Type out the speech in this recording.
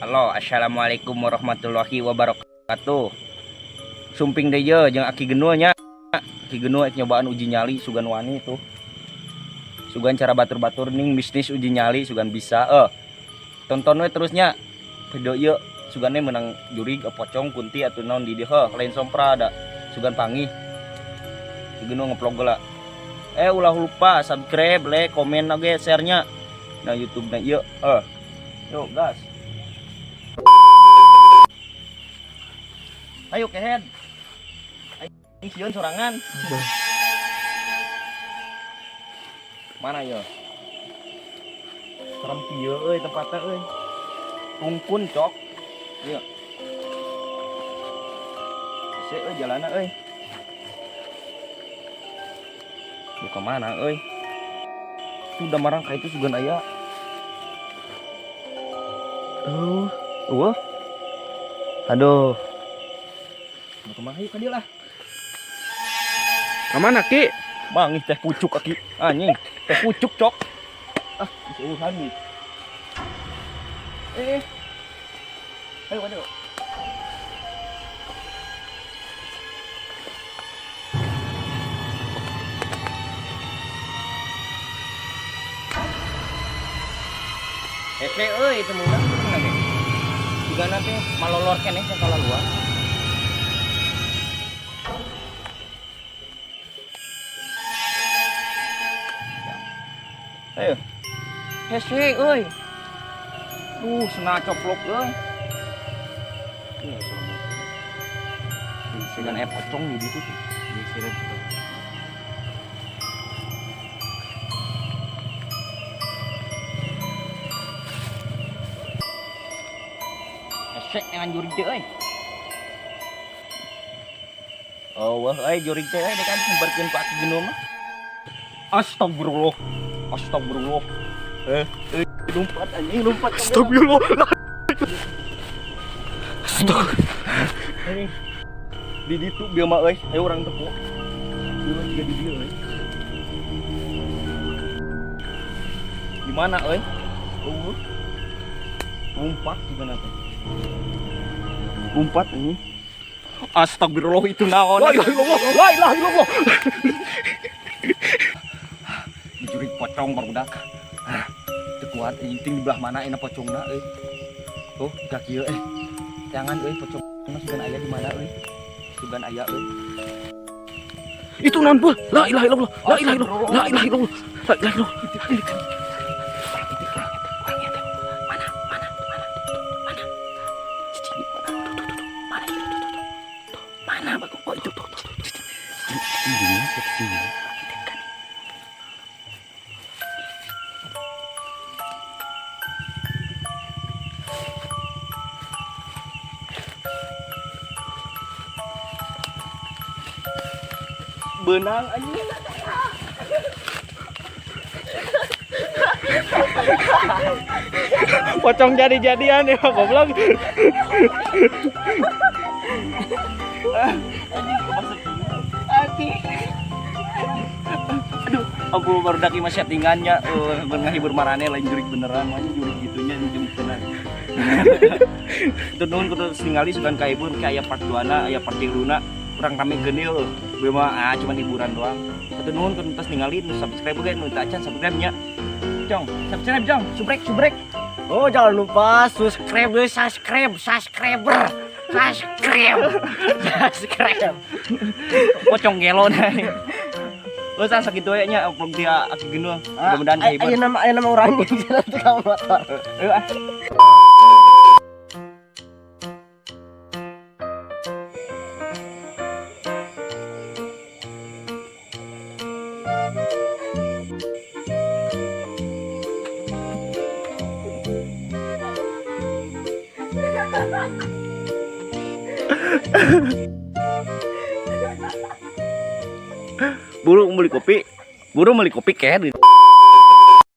Halo, assalamualaikum warahmatullahi wabarakatuh. Sumping deui ye jeung Aki Genul nya. Aki Genul ek nyobaan uji nyali sugan wani tuh. Sugan cara batur-batur ning bisnis uji nyali sugan bisa. Tonton we terusnya video ieu sugane menang jurig pocong kunti atau naon di dieu heuh lain sompra da sugan panggih. Aki Genul ngevlog heula. Ulah lupa subscribe, like, komen oge share-nya. Nah YouTube na ieu. Yuk gas. Ayo kehead. Ayo sieun sorangan. Mana ya? Serem kieu euy tempatnya euy. Tungkun cok. Ieu. Hese euy jalanna euy. Buka mana euy? Itu udah marang ka itu sugan aya. Aduh, eueuh. Aduh. Mau kemana yuk ka dieu lah. Kemana Ki? Mangih teh pucuk Aki. Anjing, teh pucuk cok. Ah, urusan nih. Ayo ayo. Hese euy teu meunang teu meunang ge. Jigana teh malolor keneh ka kalaluar. Ayo. Hese euy. Duh, sena coplok euy. Dengan air pocong di situ tuh. Hese yang jurig teh euy. Oh, wah euy jurig teh euy kan sambarkeun ku Aki Genul mah. Astagfirullah. Astagfirullah. Lompat anjing, lompat. Astagfirullah. Astagfirullah. Anjing. Di ditu bieu mah euy, ayo urang tepuk. Bieu mah jiga di dieu euy. Di mana euy? Eueuh. Lompat di mana teh? Lompat anjing. Astagfirullah itu naon? La ilaha illallah. La ilaha illallah. Dijurig pocong barudak. Teu kuat anjing ting di belah mana enak pocongna euy. Tuh, ka kieu eh. Jangan euy pocongna sugan aya di mana euy? Sugan aya euy. Itu naon pul? La ilaha illallah. La ilaha illallah. La ilaha illallah. La ilaha illallah. Mana? Mana? Mana? Mana? Cicing di mana? Tuh, tuh, tuh, tuh. Mana itu? Tuh, tuh, tuh. Tuh, mana Bagong? Oh, itu tuh, tuh, tuh. Cicing. Cicing, cicing di mana? Cicing di mana? Intip kan. Benang anjing. Pocong jadi-jadian ya goblok. Anjing masuk. Anjing. Aduh, aku baru daki mah settingannya, ngahibur marane lain jurig beneran, mah jurig gitunya jeung tenan. Itu nuhun kudu ningali sugan kahibur ke aya part 2 na, aya part 3 na. Urang rame geuni heuh. Bieu mah cuman hiburan doang. Hatur nuhun kudu tos ningali, nu subscribe oge nu teu acan subscribe nya. Jong, subscribe jong, subrek subrek. Oh, jangan lupa subscribe, subscribe, subscriber, subscribe, subscribe. Pocong gelo nah. Wes ah sakitu we nya vlog dia Aki Genul. Mudah-mudahan kahibur. Ayo nama orangnya jalan tukang motor. Ayo ah. Buru beli kopi, buru beli kopi kayak di